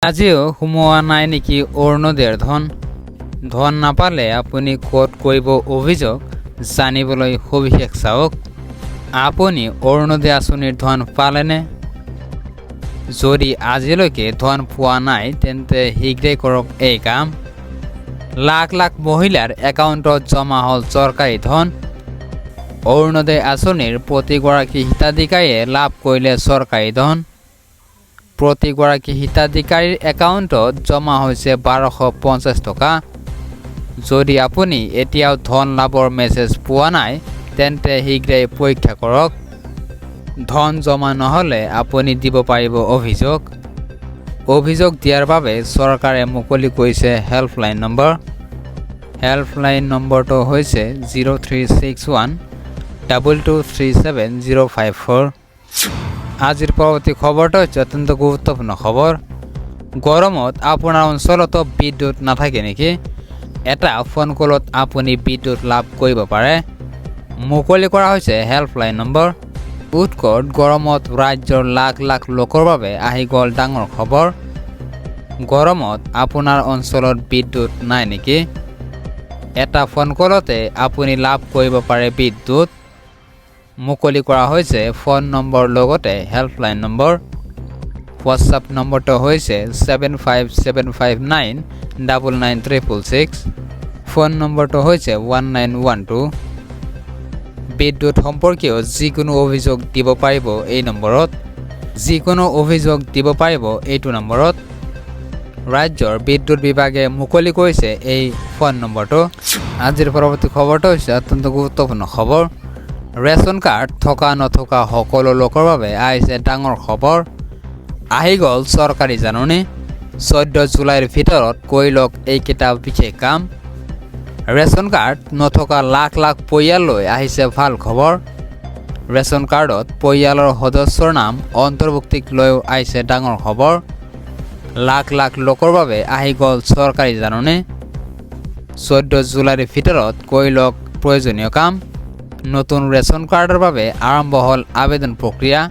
আজিও সোমোৱা নাই নেকি অৰুণোদয়ৰ ধন? ধন নাপালে আপুনি ক'ত কৰিব অভিযোগ, জানিবলৈ সবিশেষ চাওক। আপুনি অৰুণোদয় আঁচনিৰ ধন পালেনে? যদি আজিলৈকে ধন পোৱা নাই, তেন্তে শীঘ্ৰেই কৰক এই কাম। লাখ লাখ মহিলাৰ একাউণ্টত জমা হ'ল চৰকাৰী ধন। অৰুণোদয় আঁচনিৰ প্ৰতিগৰাকী হিতাধিকাৰীয়ে লাভ কৰিলে চৰকাৰী ধন। প্ৰতিগৰাকী হিতাধিকাৰীৰ একাউণ্টত জমা হৈছে 1250 টকা। যদি আপুনি এতিয়াও ধন লাভৰ মেছেজ পোৱা নাই, তেন্তে শীঘ্ৰেই পৰীক্ষা কৰক। ধন জমা নহ'লে আপুনি দিব পাৰিব অভিযোগ। অভিযোগ দিয়াৰ বাবে চৰকাৰে মুকলি কৰিছে হেল্পলাইন নম্বৰ। হেল্পলাইন নম্বৰটো হৈছে 03612237054। আজিৰ পৰৱৰ্তী খবৰটো হৈছে অত্যন্ত গুৰুত্বপূৰ্ণ খবৰ। গৰমত আপোনাৰ অঞ্চলতো বিদ্যুৎ নাথাকে নেকি? এটা ফোন কলত আপুনি বিদ্যুৎ লাভ কৰিব পাৰে। মুকলি কৰা হৈছে হেল্পলাইন নম্বৰ। উৎকট গৰমত ৰাজ্যৰ লাখ লাখ লোকৰ বাবে আহি গ'ল ডাঙৰ খবৰ। গৰমত আপোনাৰ অঞ্চলত বিদ্যুৎ নাই নেকি? এটা ফোন কলতে আপুনি লাভ কৰিব পাৰে বিদ্যুৎ। মুকলি কৰা হৈছে ফোন নম্বৰ, লগতে হেল্পলাইন নম্বৰ। হোৱাটছআপ নম্বৰটো হৈছে 7575999666। ফোন নম্বৰটো হৈছে 1912। বিদ্যুৎ সম্পৰ্কীয় যিকোনো অভিযোগ দিব পাৰিব এই নম্বৰত। যিকোনো অভিযোগ দিব পাৰিব এইটো নম্বৰত। ৰাজ্যৰ বিদ্যুৎ বিভাগে মুকলি কৰিছে এই ফোন নম্বৰটো। আজিৰ পৰৱৰ্তী খবৰটো হৈছে অত্যন্ত গুৰুত্বপূৰ্ণ খবৰ। ৰেচন কাৰ্ড থকা নথকা সকলো লোকৰ বাবে আহিছে ডাঙৰ খবৰ। আহি গ'ল চৰকাৰী জাননী। 14 জুলাইৰ ভিতৰত কৰি লওক এইকেইটা বিশেষ কাম। ৰেচন কাৰ্ড নথকা লাখ লাখ পৰিয়াললৈ আহিছে ভাল খবৰ। ৰেচন কাৰ্ডত পৰিয়ালৰ সদস্যৰ নাম অন্তৰ্ভুক্তিক লৈও আহিছে ডাঙৰ খবৰ। লাখ লাখ লোকৰ বাবে আহি গ'ল চৰকাৰী জাননী। 14 জুলাইৰ ভিতৰত কৰি লওক প্ৰয়োজনীয় কাম। নতুন ৰেচন কাৰ্ডৰ বাবে আৰম্ভ হ'ল আবেদন প্ৰক্ৰিয়া।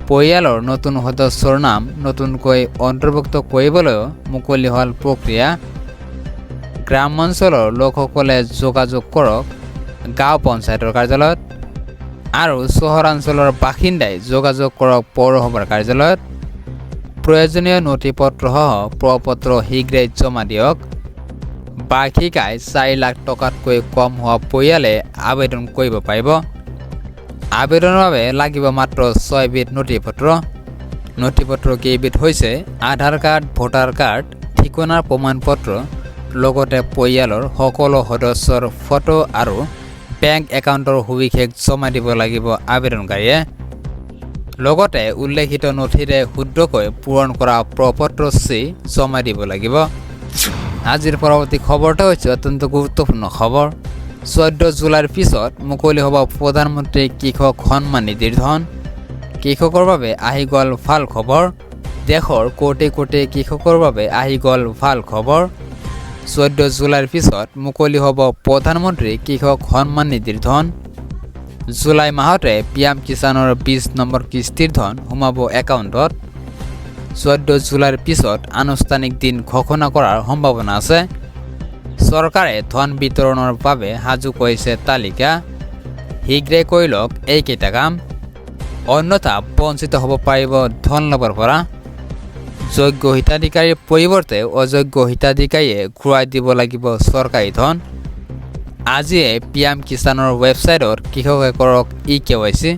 পৰিয়ালৰ নতুন সদস্যৰ নাম নতুনকৈ অন্তৰ্ভুক্ত কৰিবলৈও মুকলি হ'ল প্ৰক্ৰিয়া। গ্ৰামাঞ্চলৰ লোকসকলে যোগাযোগ কৰক গাঁও পঞ্চায়তৰ কাৰ্যালয়ত আৰু চহৰাঞ্চলৰ বাসিন্দাই যোগাযোগ কৰক পৌৰসভাৰ কাৰ্যালয়ত। প্ৰয়োজনীয় নথি পত্ৰসহ প্ৰপত্ৰ শীঘ্ৰেই জমা দিয়ক। বাৰ্ষিক আয় 4 লাখ টকাতকৈ কম হোৱা পৰিয়ালে আবেদন কৰিব পাৰিব। আবেদনৰ বাবে লাগিব মাত্ৰ ছয়বিধ নথি পত্ৰ। নথি পত্ৰ কেইবিধ হৈছে আধাৰ কাৰ্ড, ভোটাৰ কাৰ্ড, ঠিকনাৰ প্ৰমাণপত্ৰ, লগতে পৰিয়ালৰ সকলো সদস্যৰ ফটো আৰু বেংক একাউণ্টৰ সবিশেষ জমা দিব লাগিব আবেদনকাৰীয়ে। লগতে উল্লেখিত নথিৰে শুদ্ধকৈ পূৰণ কৰা প্ৰপত্ৰ চি জমা দিব লাগিব। আজিৰ পৰৱৰ্তী খবৰটো হৈছে অত্যন্ত গুৰুত্বপূৰ্ণ খবৰ। 14 জুলাইৰ পিছত মুকলি হ'ব প্ৰধানমন্ত্ৰী কৃষক সন্মান নিধিৰ ধন। কৃষকৰ বাবে আহি গ'ল ভাল খবৰ। দেশৰ কোটি কোটি কৃষকৰ বাবে আহি গ'ল ভাল খবৰ। 14 জুলাইৰ পিছত মুকলি হ'ব প্ৰধানমন্ত্ৰী কৃষক সন্মান নিধিৰ ধন। জুলাই মাহতে পি এম কিষাণৰ 20 নম্বৰ কিস্তিৰ ধন সোমাব একাউণ্টত। 14 জুলাইৰ পিছত আনুষ্ঠানিক দিন ঘোষণা কৰাৰ সম্ভাৱনা আছে। চৰকাৰে ধন বিতৰণৰ বাবে সাজু কৰিছে তালিকা। শীঘ্ৰে কৰি লওক এইকেইটা কাম, অন্যথা বঞ্চিত হ'ব পাৰিব ধন লাভৰ পৰা। যোগ্য হিতাধিকাৰীৰ পৰিৱৰ্তে অযোগ্য হিতাধিকাৰীয়ে ঘূৰাই দিব লাগিব চৰকাৰী ধন। আজিয়ে পি এম কিষাণৰ ৱেবছাইটত কৃষকে কৰক ই কেৱাইচি।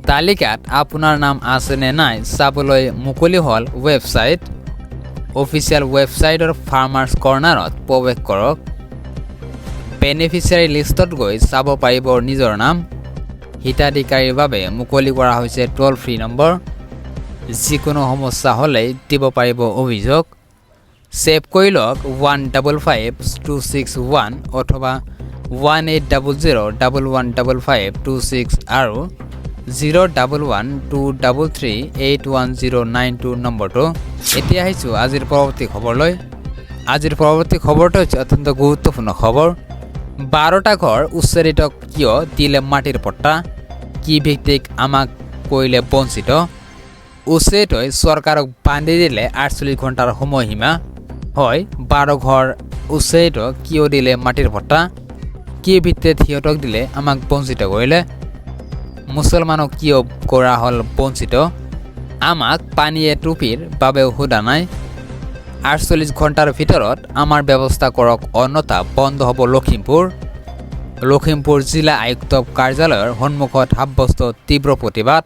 তালিকাত আপোনাৰ নাম আছেনে নাই চাবলৈ মুকলি হ'ল ৱেবছাইট। অফিচিয়েল ৱেবছাইটৰ ফাৰ্মাৰ্ছ কৰ্ণাৰত প্ৰৱেশ কৰক। বেনিফিচিয়াৰী লিষ্টত গৈ চাব পাৰিব নিজৰ নাম। হিতাধিকাৰীৰ বাবে মুকলি কৰা হৈছে টোল ফ্ৰী নম্বৰ। যিকোনো সমস্যা হ'লেই দিব পাৰিব অভিযোগ। ছেভ কৰি লওক 155261 অথবা 1800115526 আৰু 01123381092 নম্বৰটো। এতিয়া আহিছোঁ আজিৰ পৰৱৰ্তী খবৰলৈ। আজিৰ পৰৱৰ্তী খবৰটো হৈছে অত্যন্ত গুৰুত্বপূৰ্ণ খবৰ। 12টা ঘৰ উচ্ছেদিত, কিয় দিলে মাটিৰ পট্টা? কি ভিত্তিক আমাক কৰিলে বঞ্চিত? উচ্ছেদই চৰকাৰক বান্ধি দিলে 48 ঘণ্টাৰ সময়সীমা। হয়, 12 ঘৰ উচ্ছেদ কিয় দিলে মাটিৰ পট্টা? কি ভিত্তিত সিহঁতক দিলে, আমাক বঞ্চিত কৰিলে? মুছলমানক কিয় কৰা হ'ল বঞ্চিত? আমাক পানী এটুপিৰ বাবেও সোধা নাই। 48 ঘণ্টাৰ ভিতৰত আমাৰ ব্যৱস্থা কৰক, অন্যথা বন্ধ হ'ব লখিমপুৰ। লখিমপুৰ জিলা আয়ুক্ত কাৰ্যালয়ৰ সন্মুখত সাব্যস্ত তীব্ৰ প্ৰতিবাদ।